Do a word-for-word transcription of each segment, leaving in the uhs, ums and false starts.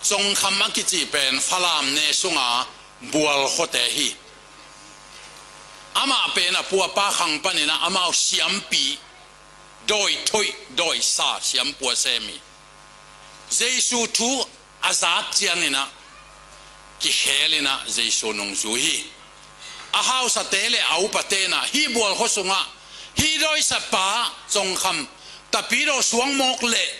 Congkham a kici pen Falam ne sunga bual khuate hi. Amah pen a pu a pa khang panin ah amau siampi, dawi thoih, dawi sa siampu a sem hi. Jesu thu a zak ciangin ah kikhel in ah Jesu nungzui hi. A hausate le a upate in ah hih bual khua sungah hih dawisapa Congkham Tapidaw suang mawk leh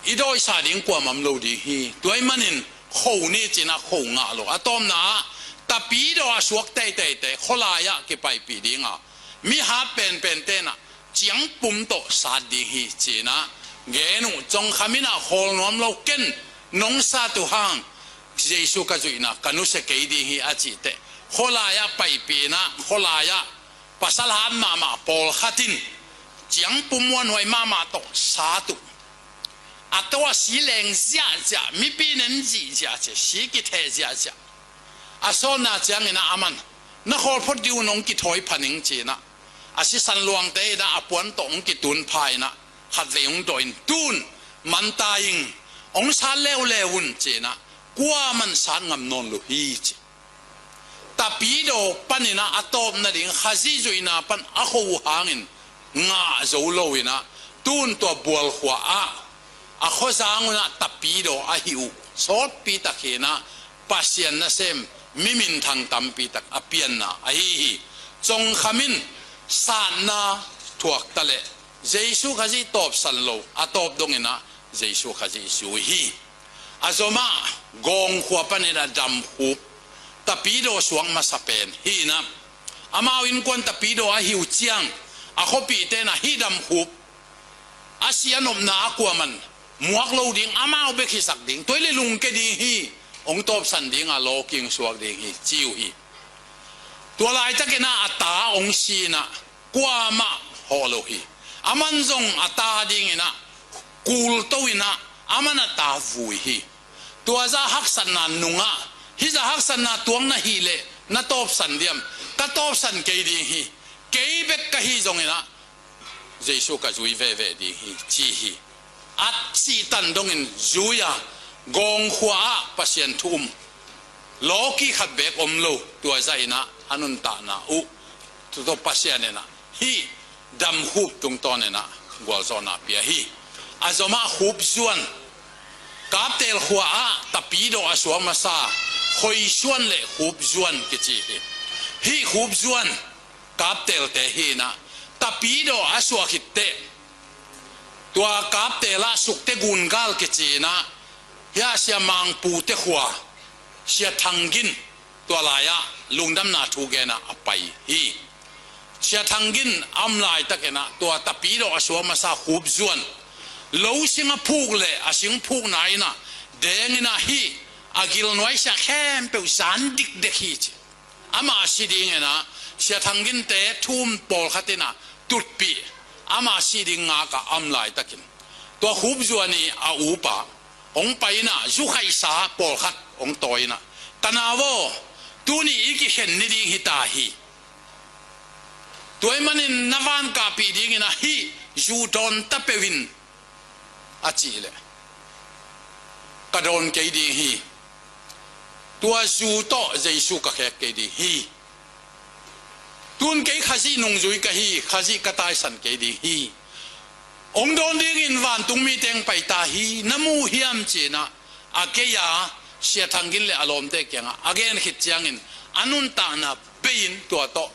i dawisa ding kuamah om lo ding hi. Tua ahih manin kho ni ci-in ah kho ngah lo. A tawpna ah Tapidaw a suak teiteite khualai ah kipaipih ding a, mi hat penpente in ah ciangpum tawh sat ding hi ci-in ah gen uh. Congkham in ah khawl nuam lo, ken nong sat uh hang Jesu ka zuihna ka nusia kei ding hi a cih teh, khualai ah paipih in ah khualai ah pasal hat mahmah pawlkhat in ciangpum muanhuai mahmah tawh sat uh. A tawh a si leng ziahziah, mipi nen zihziah ci, si kitheh ziahziah. A sawtna ciangin ah aman, na khawl phot ding un, hong kithawi pha ning ci-in ah a sisan luangte in ah a puan tawh hong kitun pha in ah khatvei hong dawh in, tun man ta ing, hong sat leuleu un ci-in ah kuaman sat ngam nawn lo hi ci. Tapidaw panin ah a tawpna ding Khazih zuihna pan a kho uh hangin ngah zo lo in ah, tun tua bual khua ah a khuazang un ah Tapidaw a hih uh sawtpi tak hi in ah, Pasian nasem mi minthang tampi tak a pianna ahi hi. Congkham in satna thuak ta leh Jesu Khazih tawpsan lo, a tawp dongin ah Jesu Khazih zui hi. A zomah Gawng khua panin ah Damkhup, Tapidaw suak masa pen hi in ah, amau innkuan Tapidaw a hi uh ciang a khuapihte in ah hih Damkhup a si a nopna ah kuaman muak lo ding, amau bek hisak ding, tua hi leh lungke ding hi, hong tawpsan ding a lawking suak ding hi ci uh hi. Tua laitakin ah a ta hong si in ah kuamah hawh lo hi. Aman zong a ta dingin ah kulto in ah aman a ta vui hi. Tua zah haksatna nungah, hih zah haksatna tuang na hih leh na tawpsan diam? Ka tawpsan kei ding hi. Kei bek ka hih zongin ah Jesu ka zui veve ding hi ci hi. A sihtan dongin zui a, Gawng khua ah Pasian thu um lawki khat beek om lo, tua zah in ah a nuntakna uh, tua tawh Pasian in ah hih Damkhup tungtawn in ah gualzawhna pia hi. A zomah Khupzuan, Kaptel khua ah Tapidaw a suak masa Khoisuan le Khupzuan kici hi. Hih Khupzuan Kaptelte hi in ah, Tapidaw a suak khit teh tua Kaptel ah Sukte Gungal kici in ah, hih ah Sia Mangpute khua, Sia Thang Gin tua lai ah lungdamna thu gen ah a pai hi. Sia Thang Gin a om laitakin ah tua Tapidaw a suak masa Khupzuan lo sing a phuk leh a sing phukna in ah deng in ah hih a gilnuai sia khempeuh zan dikdek hi ci. Amah a si dingin ah Sia Thang Ginte thu um pawlkhat in ah tutpih, amah a si ding ngak ah a om laitakin tua Khupzuan ii a upa hong pai in ah zu khaihsa pawlkhat hong tawi in ah, ka nau aw, tuni i kikhen ni ding hi ta hi. Tua ahih manin na van kahpih dingin ah hih zu dawn ta peuh in a cih leh, ka dawn kei ding hi. Tua zu tawh Jesu ka khek kei ding hi. Tun kei Khazih nungzui ka hi, Khazih ka taisan kei ding hi. Hong dawn dingin vantung mite hong pai ta hi, na mu uh hiam ci in ah a kei a, Sia Thang Gin le a lawmte kiangah a gen khit ciangin a nuntakna bei in tua tawh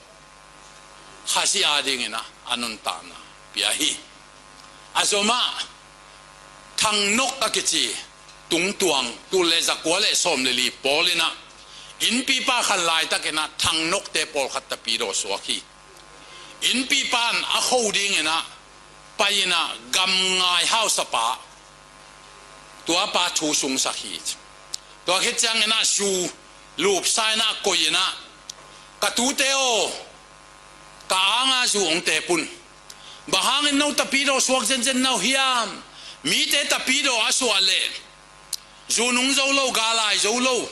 Khazih a dingin ah a nuntakna pia hi. A zomah Thang Nok a kici tungtuang, tul le zakua le sawm le li pawl in ah innpipa khan laitakin ah Thang Nokte pawlkhat Tapidaw suak hi. Innpipa in a kho dingin ah pai in ah gamngai hausapa, tua pa thu sungsak hi. Tua khit ciangin ah zu lupsa in ah koih in ah, ka tute aw, ka anga zu hong tep un. Bang hangin no Tapidaw suak zenzen na uh hiam? Mite Tapidaw a suah leh zu nung zo lo, gal ai zo lo,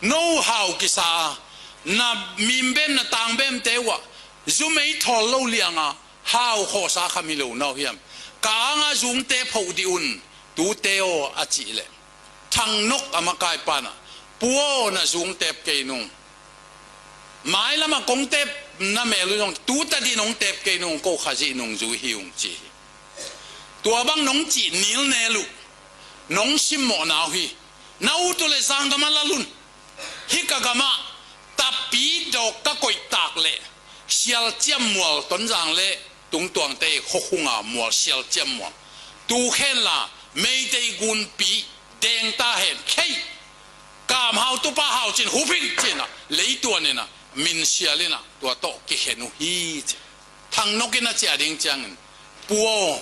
no hau kisa a, na mimbem na tangbemte uh ah zu mei thawl lo liang a hau khawhsa kha mi lo na uh hiam? Ka anga zu hong tep phoh dih un. Tute aw, a cih leh, Thang Nok a makai pan ah, Pu aw, na zung tep kei nung. Mailam ah kong tep na mel uh zong, tu tadin hong tep kei nung, ko Khazih nungzui hi ung, ci hi. Tua bang nong cih nilnel uh, nong simmawhna uh hi. Na ut uh leh zanggam ah lal un. Hih ka gam ah Tapidawk ka koih tak leh, Sialciam mual, Tonzang leh Tungtuangte i khuakhung a mual, Sialciam mual, tu khen la, Meitei gunpi deng ta hen, khei, Kam Hau, Tupa Hau, ci-in, Hu Ping, ci-in ah, leituan in ah, min sial in ah, tua tawh kikhen uh hi, ci. Thang Nok in a ciah ding ciangin, Pu aw,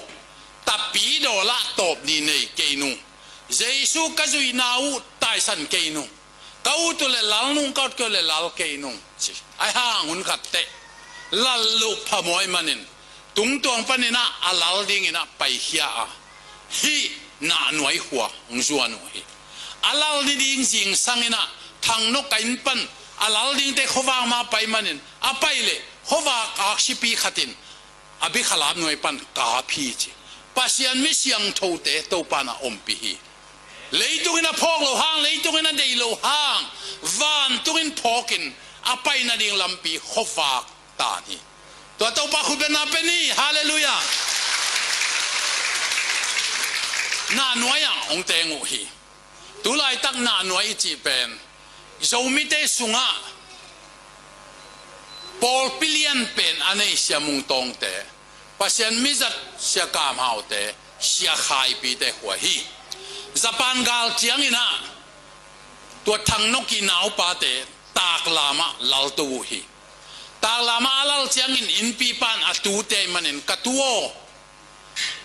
Tapidaw lah tawp ni nei kei nung. Jesu ka zuihna uh taisan kei nung. Ka ut uh leh lal nung, ka ut kei uh leh lal kei nung, ci. Ahi hang hun khat teh lal loh phamawh ahih manin, Tungtuang panin ah a lal dingin ah paikhia a, hih Nahnuai khua hong zuan uh hi. A lal ni ding zingsang in ah, Thang Nok a inn pan a lal dingte khuavak mah pai manin, a pai leh khuavak aksipi khat in a bikhalap nuai pan kap hi, ci. Pasian mi siangthote Topa in ah ompih hi. Leitung in a phawk loh hang, leitung in a deih loh hang, vantung in phawkin a pai nading lampi khuavak tan hi. Tua Topa khutbetna pe ni. Halleluiah. Nahnuai ah hong teng uh hi. Tulaitak Nahnuai i cih pen Zomite sungah pawlpi lianpen a nei Sia Mung Tawngte, Pasian mizat Sia Kam Haute, Sia Khaipite khua hi. Japan gal ciangin ah tua Thang Nok i naupate taklam ah lalto uh hi. Taklam ah a lal ciangin innpi pan a tute ahih manin, "Ka tu aw,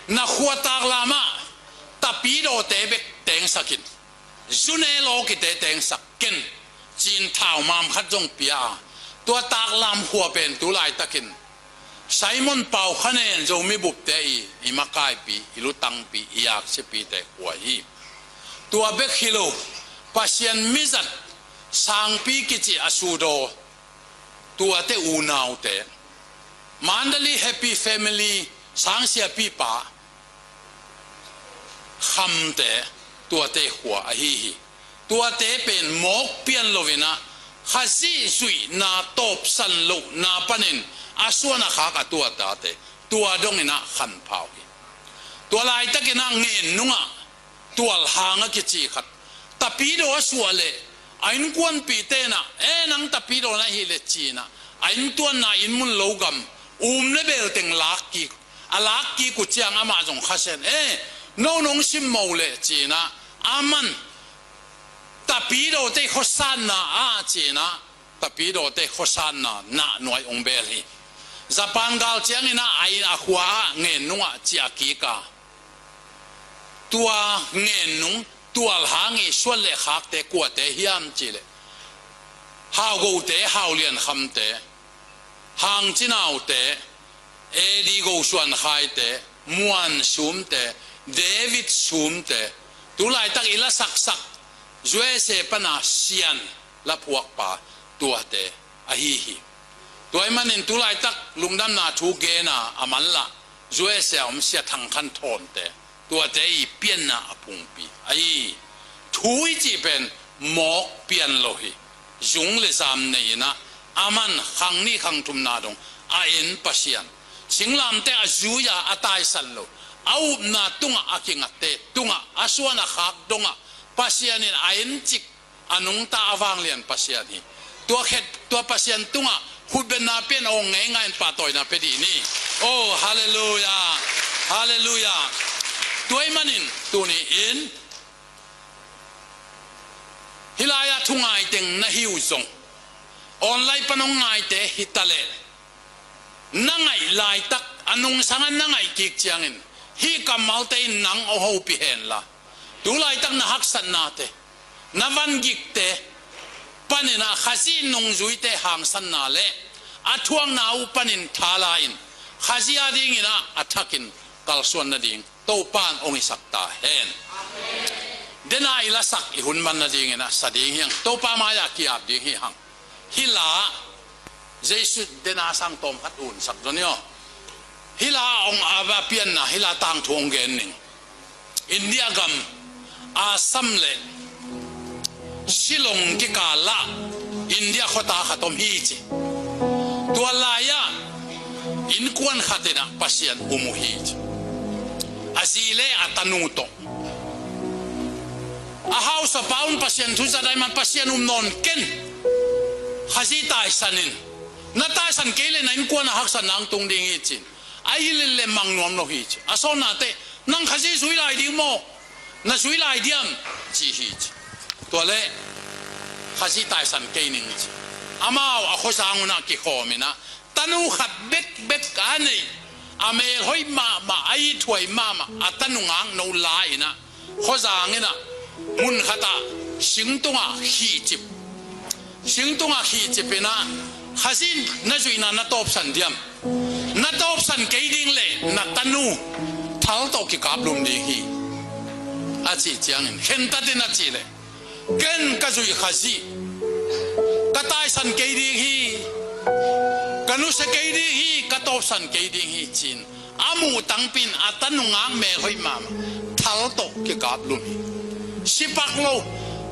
na khua taklam ah Tapidawte bek tengsak in, Zune Lawkite tengsak ken," ci-in thaumam khat zong pia a, tua taklam khua pen tulaitakin Simon Pau Kha Nen, Zomi Bupte i, i makaipi, i lutangpi, i aksipite khua hi. Tua bek hi lo, Pasian mizat Sangpi kici a Sudaw, tuate unaute, Mandalay Happy Family, Sangsiapipa Khamte, tuate khua ahi hi. Tuate pen mawk pian lo in ah, Khazih zuihna tawpsan lohna panin a suan a khak a tuatate, tua dongin ah khanpha uh hi. Tua laitakin ah Ngennung ah Tualhang a kici khat Tapidaw a suah leh, a innkuanpihte in ah, "E, nang Tapidaw na hih leh," ci-in ah, a inntuanna inn mun lo gam, um leh bel teng lak kik, a lak kik uh ciang amah zong Kha Sen, "E, no nong simmawh uh leh," ci-in ah, aman Tapidawte khuasanna ah, ci-in ah, Tapidawte khuasanna Nahnuai hong bel hi. Japan gal ciangin ah a inn a khua ah Ngennung ah ciah kik a, tua Ngennung Tualhang i suan leh khakte kuate hiam cih leh, Hau Gote, Hau Lian Khamte, Hang Cin Aute, A D Go Suan Khaite, Muan Sumte, David Sumte, tulaitak i lasaksak, U S A pana Sian laphuakpa, tuate ahi hi. Tua ahih manin tulaitak lungdamna thu gen a, a manlah U S A om Sia Thang Khan Thawnte, tuate i pianna a phungpi ahi hi. Thu i cih pen mawk pian lo hi. Zung le zam nei in ah, aman khang nih khang thumna dong a en Pasian, singlamteh a zui a, a taisan lo, a upna tungah, a kingatte tungah, a suan a khak dongah Pasian in a encik, a nungta, a vanglian Pasian hi. Tua khet, tua Pasian tungah khutbetna pia in, aw, ngeingai in pahtawina pia dih ni. Oh, halleluiah. Halleluiah. Tua ahih manin tuni-in hih lai-ah thu ngai teng na hi uh zong, online pan hong ngaite hi ta leh, na ngaih laitak, a nungsangah na ngaih kik ciangin, hih kammalte in nang hong hopih hen la, tulaitak na haksatnate, na vangikte panin ah Khazih nungzuite hangsanna le a thuakna uh panin thala in, Khazih a dingin ah a thakin kalsuan nading Topa in hong hisak ta hen. Dena i lasak i hun man nadingin ah sa ding hi hang. Topa mai-ah ki-ap ding hi hang. Hih la, Jesu dena sang tawm khat unsak zaw ni aw. Hih la hong a pianna, hih la tangthu hong gen ning. India gam Assam le Shillong kikal ah India khuata khat om hi ci. Tua lai-ah innkuan khat in ah Pasian um uh hi ci. A zi le a tanu tawh. A hausa pa un Pasian thu zat ahih man Pasian um nawn ken. Khazih taisan in. Na taisan kei leh na innkuan ah haksatna hong tung ding hi ci-in. Ahi leh leh mang nuam lo hi ci. A sawtna teh, nang Khazih zui lai ding maw? Na zui lai diam? Ci hi ci. Tua leh Khazih taisan kei ning ci. Amau a khuazang un ah kikhawm in ah, tanu khat bekbek a nei, a mel hoih mahmah, a ithuai mahmah a tanu ngakno la in ah, khuazang in ah, mun khat ah singtungah khihcip. Singtungah khihcip in ah, Khazih na zuihna na tawpsan diam? Na tawpsan kei ding leh na tanu thal tawh kikaplum ding hi, a cih ciangin, khentat in a cih leh, ken ka zuih Khazih ka taisan kei ding hi, ka nusia kei ding hi, ka tawpsan kei ding hi ci-in a muh tangpi in a tanu ngak mel hoih mahmah thal tawh kikaplum hi. Sipak lo,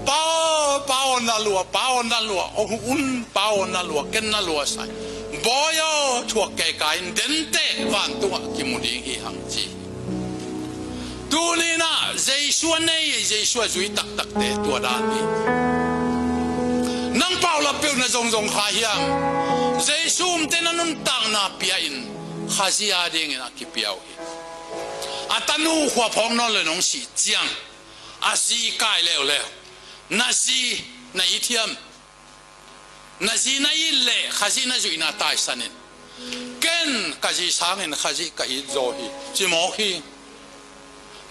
Pa aw, Pa aw na lua, Pa aw na lua, hong huh un, Pa aw na lua, ken na lua sai. Bawi aw, thuak kei ka in, denteh vantungah kimu ding hi hang ci. Tuni in ah Jesu a nei, Jesu a zui taktakte tua dan hi. Nang paulap peuh na zongzong kha hiam? Jesu umte na nuntakna pia in, Khazih a dingin a kipia uh hi. A tanu khuaphawng nawn le nong sih ciang, a zi kai leuleu. Na zi na it hiam? Na zi na it leh Khazih na zuihna taisan in. Ken ka zi sangin Khazih ka it zaw hi, ci mawk hi.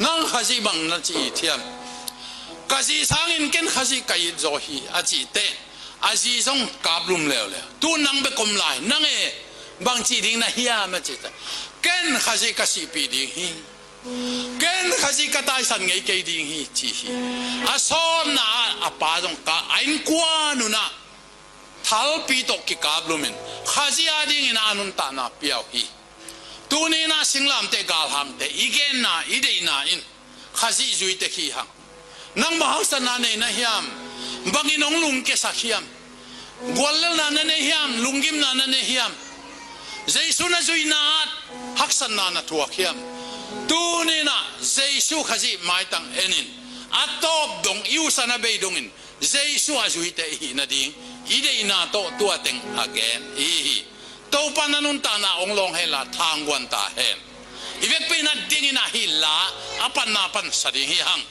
Nang Khazih bang na ci it hiam? Ka zi sangin ken Khazih ka it zaw hi, a cih teh, a zi zong kaplum leuleu. Tu nang bek om lai, nang e, bang cih ding na hiam a cih teh, ken Khazih ka sihpih ding hi. Ken Khazih ka taisan ngei kei ding hi, ci hi. A sawtna ah a pa zong ka, a innkuan un ah thalpi tawh kikaplum in, Khazih a dingin a nuntakna pia uh hi. Tuni in ah singlamteh galhangte, i genna, i deihna in Khazih zui tek hi hang. Nang bang haksatna nei na hiam? Bangin hong lungkiasak hiam? Guallelhna na nei hiam? Lunggimna na nei hiam? Jesu na zuihna ah haksatna na thuak hiam? Tuni in ah Jesu Khazih maitang en in, a tawp dong, i usan a bei dongin Jesu a zuite i hih nading i deihna tawh tua teng a gen i hi hi. Topa na nuntakna hong lawng hen la, thangguan ta hen. I vekpi in a dingin ahi la, a panna pansa ding hi hang.